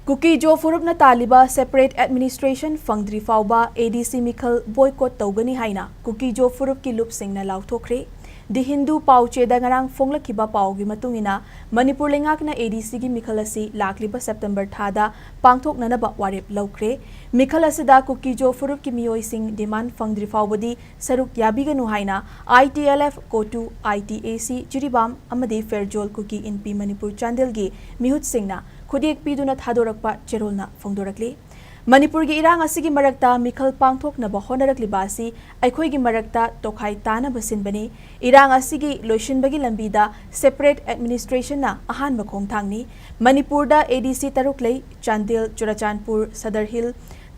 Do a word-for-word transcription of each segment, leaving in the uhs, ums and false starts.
ꯀꯨꯀꯤꯖꯣ ꯐꯨꯔꯨꯞꯅ ꯇꯥꯜꯂꯤꯕ separate administration ꯐꯪꯗ꯭ꯔꯤ ꯐꯥꯎꯕ ADC ꯃꯤꯈꯜ boycott ꯇꯧꯒꯅꯤ ꯍꯥꯏꯅ ꯀꯨꯀꯤꯖꯣ ꯐꯨꯔꯨꯞꯀꯤ ꯂꯨꯞꯁꯤꯡꯅ ꯂꯥꯎꯊꯣꯛꯈ꯭ꯔꯦ꯫ The Hindu ꯄꯥꯎꯆꯦꯗ ꯉꯔꯥꯡ ꯐꯣꯡꯂꯛꯈꯤꯕ ꯄꯥꯎꯒꯤ ꯃꯇꯨꯡ ꯏꯟꯅ, ꯃꯅꯤꯄꯨꯔ ꯂꯩꯉꯥꯛꯅ ADCꯒꯤ ꯃꯤꯈꯜ ꯑꯁꯤ ꯂꯥꯛꯂꯤꯕ September ꯊꯥꯗ ꯄꯥꯡꯊꯣꯛꯅꯅꯕ ꯋꯥꯔꯦꯞ ꯂꯧꯈ꯭ꯔꯦ꯫ ꯃꯤꯈꯜ ꯑꯁꯤꯗ ꯀꯨꯀꯤꯖꯣ ꯐꯨꯔꯨꯞꯀꯤ ꯃꯤꯑꯣꯏꯁꯤꯡ demand ꯐꯪꯗ꯭ꯔꯤ ꯐꯥꯎꯕꯗꯤ ꯁꯔꯨꯛ ꯌꯥꯕꯤꯒꯅꯨ ꯍꯥꯏꯅ ITLF ꯀꯣꯇꯨ, ITAC ꯖꯤꯔꯤꯕꯥꯝ ꯑꯃꯗꯤ ꯐꯦꯔꯖꯣꯜ ꯀꯨꯀꯤ ꯏꯟꯄꯤ ꯃꯅꯤꯄꯨꯔ ꯆꯥꯟꯗꯦꯜꯒꯤ ꯃꯤꯍꯨꯠꯁꯤꯡꯅ ꯈꯨꯗꯦꯛ ꯄꯤꯗꯨꯅ ꯊꯥꯗꯣꯔꯛꯄ ꯆꯦꯔꯣꯜꯅ ꯐꯣꯡꯗꯣꯔꯛꯂꯤ꯫ ꯃꯅꯤꯄꯨꯔꯒꯤ ꯏꯔꯥꯡ ꯑꯁꯤꯒꯤ ꯃꯔꯛꯇ ꯃꯤꯈꯜ ꯄꯥꯡꯊꯣꯛꯅꯕ ꯍꯣꯠꯅꯔꯛꯂꯤꯕ ꯑꯁꯤ ꯑꯩꯈꯣꯏꯒꯤ ꯃꯔꯛꯇ ꯇꯣꯈꯥꯏ ꯇꯥꯅꯕ ꯁꯤꯟꯕꯅꯤ꯫ ꯏꯔꯥꯡ ꯑꯁꯤꯒꯤ ꯂꯣꯏꯁꯤꯟꯕꯒꯤ ꯂꯝꯕꯤꯗ separate administrationꯅ ꯑꯍꯥꯟꯕ ꯈꯣꯡꯊꯥꯡꯅꯤ꯫ ꯃꯅꯤꯄꯨꯔꯗ ADC ꯇꯔꯨꯛ ꯂꯩ: ꯆꯥꯟꯗꯦꯜ, ꯆꯨꯔꯆꯥꯟꯄꯨꯔ, ꯁꯗꯔ ꯍꯤꯜ,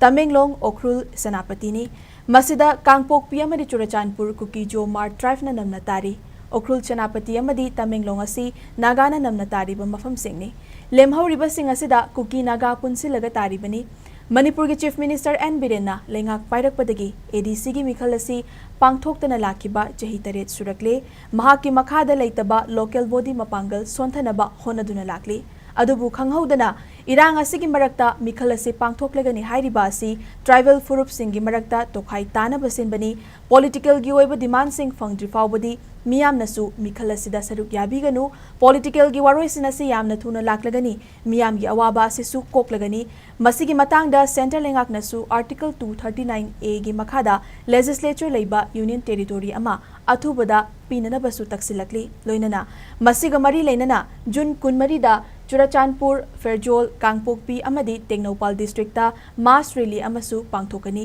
ꯇꯃꯦꯡꯂꯣꯡ, ꯎꯈ꯭ꯔꯨꯜ, ꯁꯦꯅꯥꯄꯇꯤꯅꯤ꯫ ꯃꯁꯤꯗ ꯀꯥꯡꯄꯣꯛꯄꯤ ꯑꯃꯗꯤ ꯆꯨꯔꯆꯥꯟꯄꯨꯔ ꯀꯨꯀꯤꯖꯣ ꯃꯥꯔ tribeꯅ ꯅꯝꯅ ꯇꯥꯔꯤ꯫ ꯎꯈ꯭ꯔꯨꯜ, ꯁꯦꯅꯥꯄꯇꯤ ꯑꯃꯗꯤ ꯇꯃꯦꯡꯂꯣꯡ ꯑꯁꯤ ꯅꯥꯒꯥꯅ ꯅꯝꯅ ꯇꯥꯔꯤꯕ ꯃꯐꯝꯁꯤꯡꯅꯤ꯫ ꯂꯦꯝꯍꯧꯔꯤꯕꯁꯤꯡ ꯑꯁꯤꯗ ꯀꯨꯀꯤ ꯅꯥꯒꯥ ꯄꯨꯟꯁꯤꯜꯂꯒ ꯇꯥꯔꯤꯕꯅꯤ꯫ ꯃꯅꯤꯄꯨꯔꯒꯤ Chief Minister N ꯕꯤꯔꯦꯟꯅ ꯂꯩꯉꯥꯛ ꯄꯥꯏꯔꯛꯄꯗꯒꯤ ADCꯒꯤ ꯃꯤꯈꯜ ꯑꯁꯤ ꯄꯥꯡꯊꯣꯛꯇꯅ ꯂꯥꯛꯈꯤꯕ ꯆꯍꯤ ꯇꯔꯦꯠ ꯁꯨꯔꯛꯂꯦ꯫ ꯃꯍꯥꯛꯀꯤ ꯃꯈꯥꯗ ꯂꯩꯇꯕ local body ꯃꯄꯥꯡꯒꯜ ꯁꯣꯟꯊꯅꯕ ꯍꯣꯠꯅꯗꯨꯅ ꯂꯥꯛꯂꯤ꯫ ꯑꯗꯨꯕꯨ ꯈꯪꯍꯧꯗꯅ ꯏꯔꯥꯡ ꯑꯁꯤꯒꯤ ꯃꯔꯛꯇ ꯃꯤꯈꯜ ꯑꯁꯤ ꯄꯥꯡꯊꯣꯛꯂꯒꯅꯤ ꯍꯥꯏꯔꯤꯕ ꯑꯁꯤ tribal ꯐꯨꯔꯨꯞꯁꯤꯡꯒꯤ ꯃꯔꯛꯇ ꯇꯣꯈꯥꯏ ꯇꯥꯅꯕ ꯁꯤꯟꯕꯅꯤ꯫ Politicalꯒꯤ ꯑꯣꯏꯕ demandꯁꯤꯡ ꯐꯪꯗ꯭ꯔꯤ ꯐꯥꯎꯕꯗꯤ ꯃꯤꯌꯥꯝꯅꯁꯨ ꯃꯤꯈꯜ ꯑꯁꯤꯗ ꯁꯔꯨꯛ ꯌꯥꯕꯤꯒꯅꯨ꯫ Politicalꯒꯤ ꯋꯥꯔꯣꯏꯁꯤꯟ ꯑꯁꯤ ꯌꯥꯝꯅ ꯊꯨꯅ ꯂꯥꯛꯂꯒꯅꯤ꯫ ꯃꯤꯌꯥꯝꯒꯤ ꯑꯋꯥꯕ ꯑꯁꯤꯁꯨ ꯀꯣꯛꯂꯒꯅꯤ꯫ ꯃꯁꯤꯒꯤ ꯃꯇꯥꯡꯗ centre ꯂꯩꯉꯥꯛꯅꯁꯨ Article two thirty nine Aꯒꯤ ꯃꯈꯥꯗ legislature ꯂꯩꯕ Union Territory ꯑꯃ ꯑꯊꯨꯕꯗ ꯄꯤꯅꯅꯕꯁꯨ ꯇꯛꯁꯤꯜꯂꯛꯂꯤ꯫ ꯂꯣꯏꯅꯅ ꯃꯁꯤꯒ ꯃꯔꯤ ꯂꯩꯅꯅ June ꯀꯨꯟꯃꯔꯤꯗ ꯆꯨꯔꯆꯥꯟꯄꯨꯔ, ꯐꯦꯔꯖꯣꯜ, ꯀꯥꯡꯄꯣꯛꯄꯤ ꯑꯃꯗꯤ ꯇꯦꯡꯅꯧꯄꯥꯜ districtꯇ mass rally ꯑꯃꯁꯨ ꯄꯥꯡꯊꯣꯛꯀꯅꯤ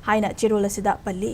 ꯍꯥꯏꯅ ꯆꯦꯔꯣꯜ ꯑꯁꯤꯗ ꯄꯜꯂꯤ꯫